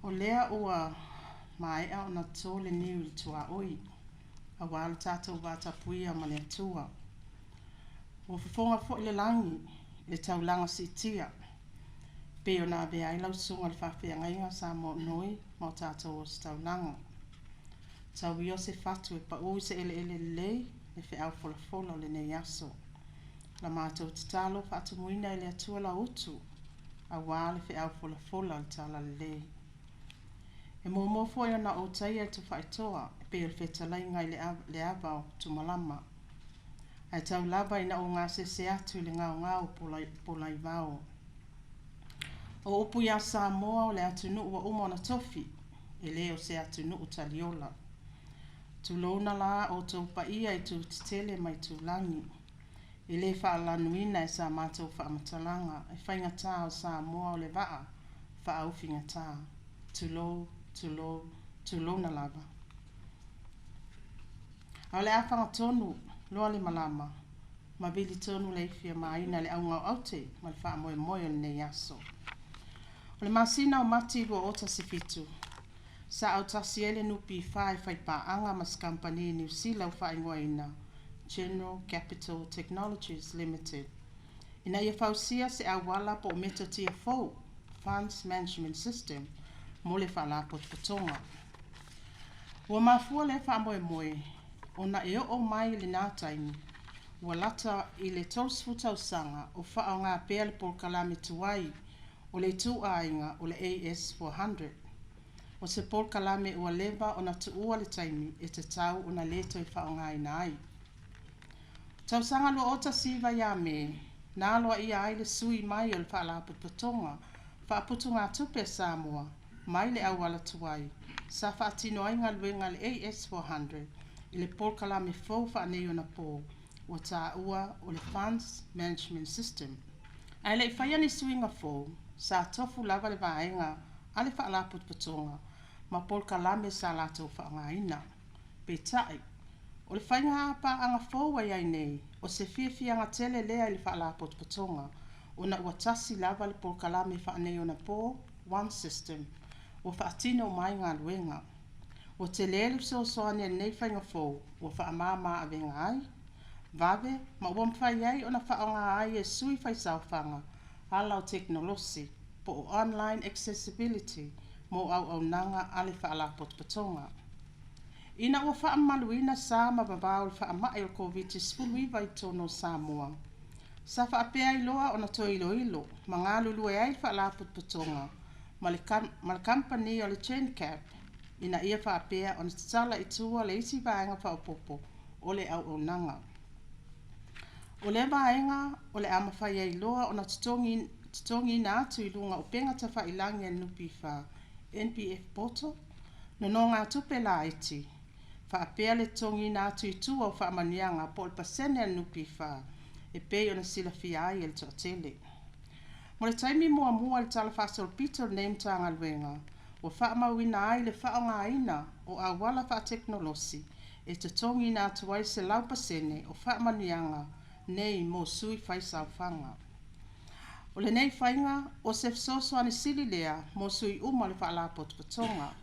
O lea ua maea ona to le niu i le tuaoi aua lo tatou vatapuia ma le Atua. Ua fofoga foi le lagi i le taulaga siitia e pei ona avea ai lau Susuga i le Faafeagaiga a Samoa o Noi ma o tatou Ositaulaga. Tau ia o se fatu e pau i se eleele lelei le feau folafola o lenei aso. La matou tatalo, faatumuina e le Atua lau utu aua le feau folafola o le Talalelei. E muamua foi ona ou taia le Tofaitoa e pei o le fetalaiga i le ava o Tumalama, ae tau lava ina ou gasese atu i le gaogao o Polaivao. O upu ia Samoa o le atunuu ua uma ona tofi, e le o se atunuu taliola. Tulouna la outou paia i itu tetele ma itulagi, e le faalanuina e sa matou faamatalaga, e faigata o Samoa o le vaa faaufigata. Tulou, tulou, tulouna lava. A o le a fagatonu loa le malama ma vili tonu le ifi a Maina i le auga o aute ma le faamoemoe o lenei aso. O le masina o Mati 2017, sa autasi ai le NPF e faipaaga ma se kamupani Niu Sila ua faaigoaina General Capital Technologies Limited ina ia fausia se auala po o metotia fou, Funds Management System, mo le Faalapotopotoga. Ua mafua lea faamoemoe ona e oo mai i lena taimi ua lata i le 30 tausaga o faaaoga pea le polokalame tuai o le ituaiga o le AS400. O se polokalame ua leva ona tuua le taimi e tatau ona le toe faaaogaina ai. Tausaga 2019 ia Me, na aloaia ai le sui mai o le Faalapotopotoga Faaputugatupe a Samoa mai le auala tuai sa faatino ai galuega a le AS400 i le polokalame fou faaneionapo ua taua o le Funds Management System. Ae le i faia ni suiga fou, sa tofu lava le vaega a le Faalapotopotoga ma polokalame sa latou faaaogaina. Peitai, o le faiga paaga fou ua i ai nei, o se fiafiaga tele lea i le Faalapotopotoga ona ua tasi lava le polokalame faaneionapo, one system, ua faatino uma ai galuega. Ua tele le fesoasoani a lenei faiga fou ua faamama avega ai, vave ma ua mafai ai ona faaaoga ai e sui faisaofaga ala o tekonolosi po o online accessibility mo auaunaga a le Faalapotopotoga. Ina ua faamamaluina sa ma vavao o le faamai o le Koviti-19 i totonu o Samoa, sa faapea ai loa ona toe iloilo ma galulue ai le Faalapotopotoga ma le kamupani o le GenCap ina ia faapea ona tatala i tua le isi vaega faaopoopo o le auaunaga. O lea vaega o le a mafai ai loa ona totogiina atu i luga o upega tafailagi a le NPF, NPF Portal, nonogatupe laiti, faapea le totogiina atu i tua o faamanuiaga po o le pasene a le NPF e pei ona silafia ai e le toatele. Mo le taimi muamua i le Tala Faasolopito o lenei Matagaluega, ua faamauina ai le faaaogaina o auala faatekonolosi e totogiina atu ai le 100% o faamanuiaga nei mo sui faisaofaga. O lenei faiga, o se fesoasoani sili lea mo sui uma o le Faalapotopotoga,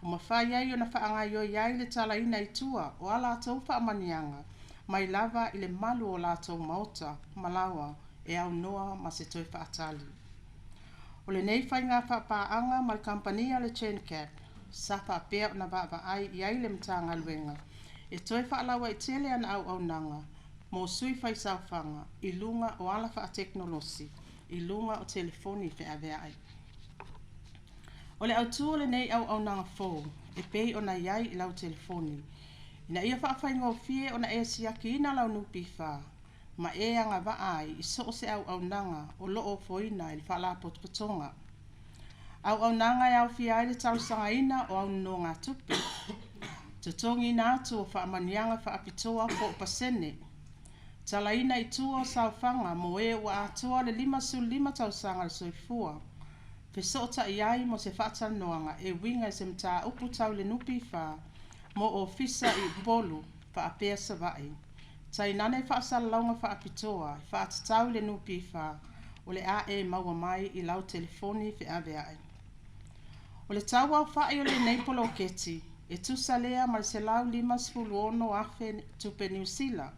ua mafai ai ona faagaoioi ai le talaina i tua o a latou faamanuiaga mai lava i le malu o latou maota ma laoa e aunoa ma se toe faatali. O lenei faiga faapaaga ma le kamupani a le GenCap sa faapea ona vaavaai i ai le Matagaluega e toe faalauaitele ana auaunaga mo sui faisaofaga i luga o ala faatekonolosi i luga o telefoni feaveai. O le autu o lenei auaunaga fou e pei ona i ai i lau telefoni, ina ia faafaigofie ona e siakiina lau NPF ma e agavaa ai i so o se auaunaga o lo o ofoina e le Faalapotopotoga. Auaunaga e aofia ai le talosagaina o au nonogatupe, totogiina atu o faamanuiaga faapitoa po o pasene, talaina i tua o saofaga mo e ua atoa le 55 tausaga le soifua, fesootai ai mo se faatalanoaga e uiga i se mataupu tau i le NPF mo ofisa i Upolu faapea Savaii, tainane faasalalauga faapitoa e faatatau i le NPF o le a e maua mai i lau telefoni feaveai. O le tauaofa'i o lenei poloketi e tusa lea ma le $156,000 tupe Niu Sila,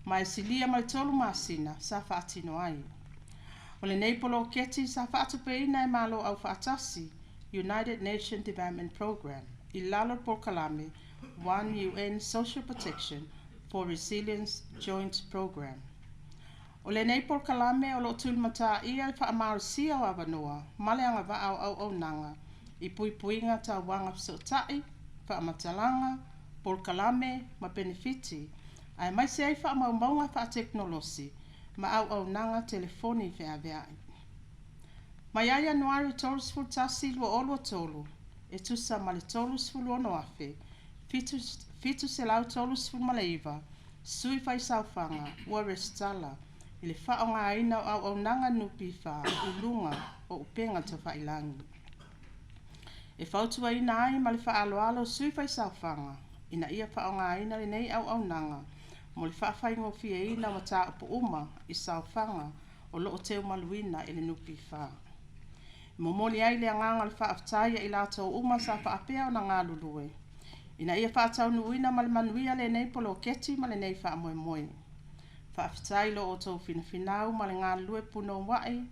ma e silia ma le 3 masina sa faatino ai. O lenei poloketi sa faatupeina e Malo Aufaatasi, United Nations Development Programme, i lalo o le polokalame One UN Social Protection for Resilience Joint Programme. O lenei polokalame o loo tulimataia le faamalosia o avanoa ma le agavaa o auaunaga i puipuiga tauaga fesootai, faamatalaga, polokalame ma penefiti, aemaise ai faamaumauga faatekonolosi ma auaunaga telefoni feaveai. Mai ia Ianuari 31, 2023, e tusa ma le 36,739 sui faisaofaga ua resitala i le faaaogaina o auaunaga a le NPF i luga o upega tafailagi. E fautuaina ai ma le faaaloalo sui faisaofaga ina ia faaaogaina lenei auaunaga mo le faafaigofieina o mataupu uma i saofaga o loo teumaluina e le NPF. E momoli ai le agaga o le faafetai ia i latou uma sa faapea ona galulue ina ia faataunuuina ma le manuia lenei poloketi ma lenei faamoemoe. Faafetai i lo outou finafinau ma le galulue punouai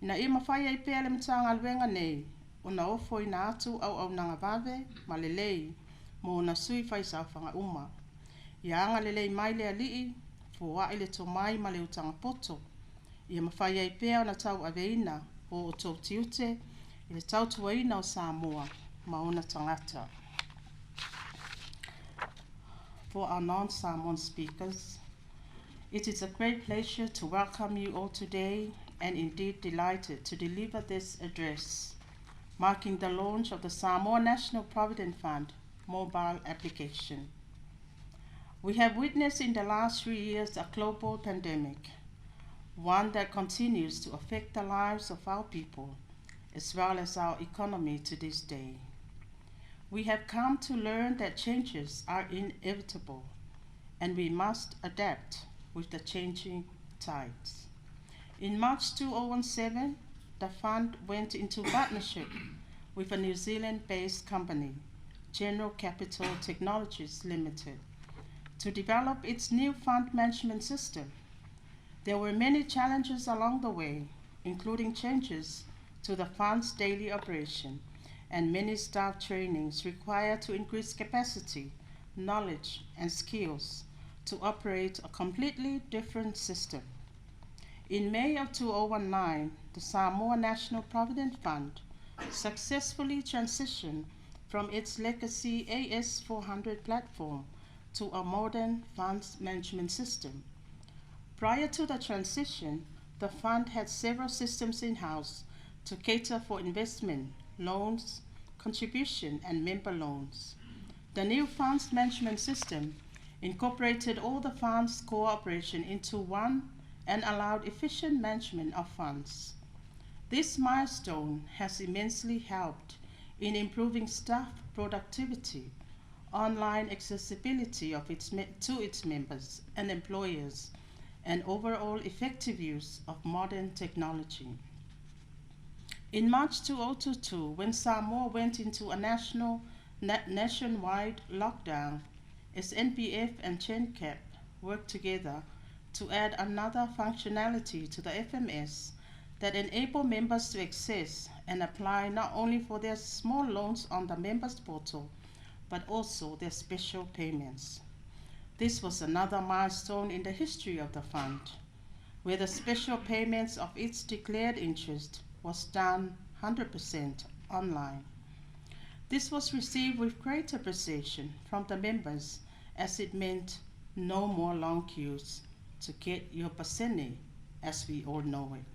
ina ia mafai ai pea e le Matagaluega nei ona ofoina atu auaunaga vave ma lelei mo ona sui faisaofaga uma. Ia agalelei mai le Alii, foai le tomai ma le utaga poto, ia mafai ai pea ona tauaveina o outou tiute i le tautuaina o Samoa ma ona tagata. For our non-Samoan speakers, it is a great pleasure to welcome you all today and indeed delighted to deliver this address, marking the launch of the Samoa National Provident Fund mobile application. We have witnessed in the last 3 years a global pandemic, one that continues to affect the lives of our people as well as our economy to this day. We have come to learn that changes are inevitable and we must adapt with the changing tides. In March 2017, the fund went into partnership with a New Zealand-based company, General Capital Technologies Limited, to develop its new fund management system. There were many challenges along the way, including changes to the fund's daily operation and many staff trainings required to increase capacity, knowledge, and skills to operate a completely different system. In May of 2019, the Samoa National Provident Fund successfully transitioned from its legacy AS400 platform to a modern funds management system. Prior to the transition, the fund had several systems in-house to cater for investment, loans, contribution, and member loans. The new funds management system incorporated all the fund's cooperation into one and allowed efficient management of funds. This milestone has immensely helped in improving staff productivity, online accessibility of its to its members and employers, and overall effective use of modern technology. In March 2022, when Samoa went into a nationwide lockdown, SNBF and GenCap worked together to add another functionality to the FMS that enable members to access and apply not only for their small loans on the members portal, but also their special payments. This was another milestone in the history of the fund, where the special payments of its declared interest was done 100% online. This was received with great appreciation from the members as it meant no more long queues to get your pasene as we all know it.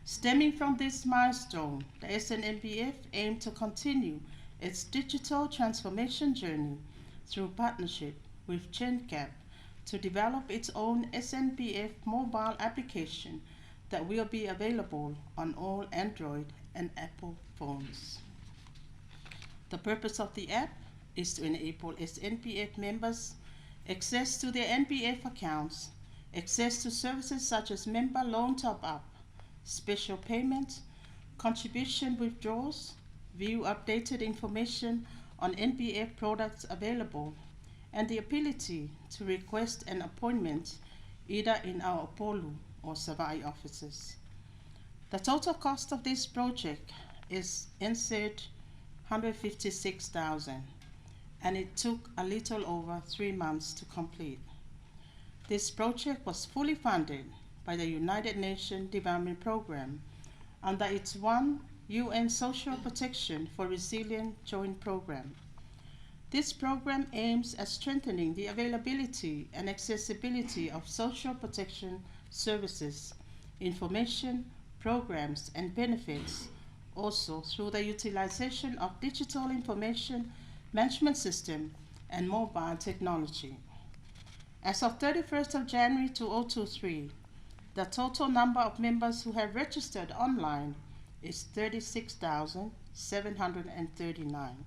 Stemming from this milestone, the SNNPF aimed to continue its digital transformation journey through partnership with GenCap to develop its own SNBF mobile application that will be available on all Android and Apple phones. The purpose of the app is to enable SNBF members access to their NPF accounts, access to services such as member loan top-up, special payments, contribution withdrawals, view updated information on NPF products available, and the ability to request an appointment either in our Upolu or Savaii offices. The total cost of this project is NZ 156,000 and it took a little over 3 months to complete. This project was fully funded by the United Nations Development Programme under its One UN Social Protection for Resilient Joint Program. This program aims at strengthening the availability and accessibility of social protection services, information, programs, and benefits, also through the utilization of digital information management system and mobile technology. As of 31st of January 2023, the total number of members who have registered online is 36,739.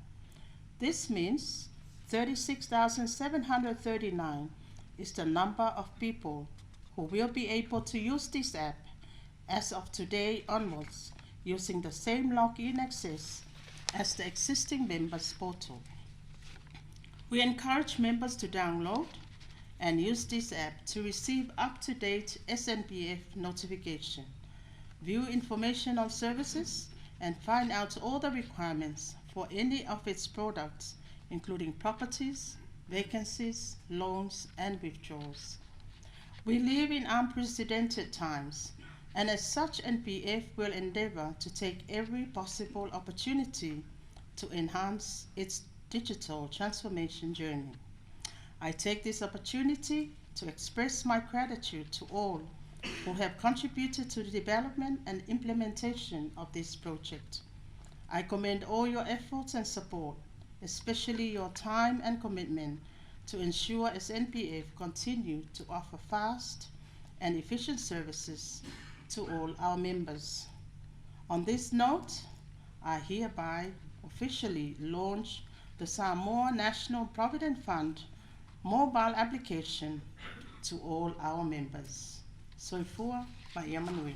This means 36,739 is the number of people who will be able to use this app as of today onwards using the same login access as the existing members portal. We encourage members to download and use this app to receive up-to-date SNPF notification, view information on services, and find out all the requirements for any of its products, including properties, vacancies, loans, and withdrawals. We live in unprecedented times, and as such, NPF will endeavor to take every possible opportunity to enhance its digital transformation journey. I take this opportunity to express my gratitude to all who have contributed to the development and implementation of this project. I commend all your efforts and support, especially your time and commitment to ensure SNPF continue to offer fast and efficient services to all our members. On this note, I hereby officially launch the Samoa National Provident Fund mobile application to all our members. Soifua ma ia manuia.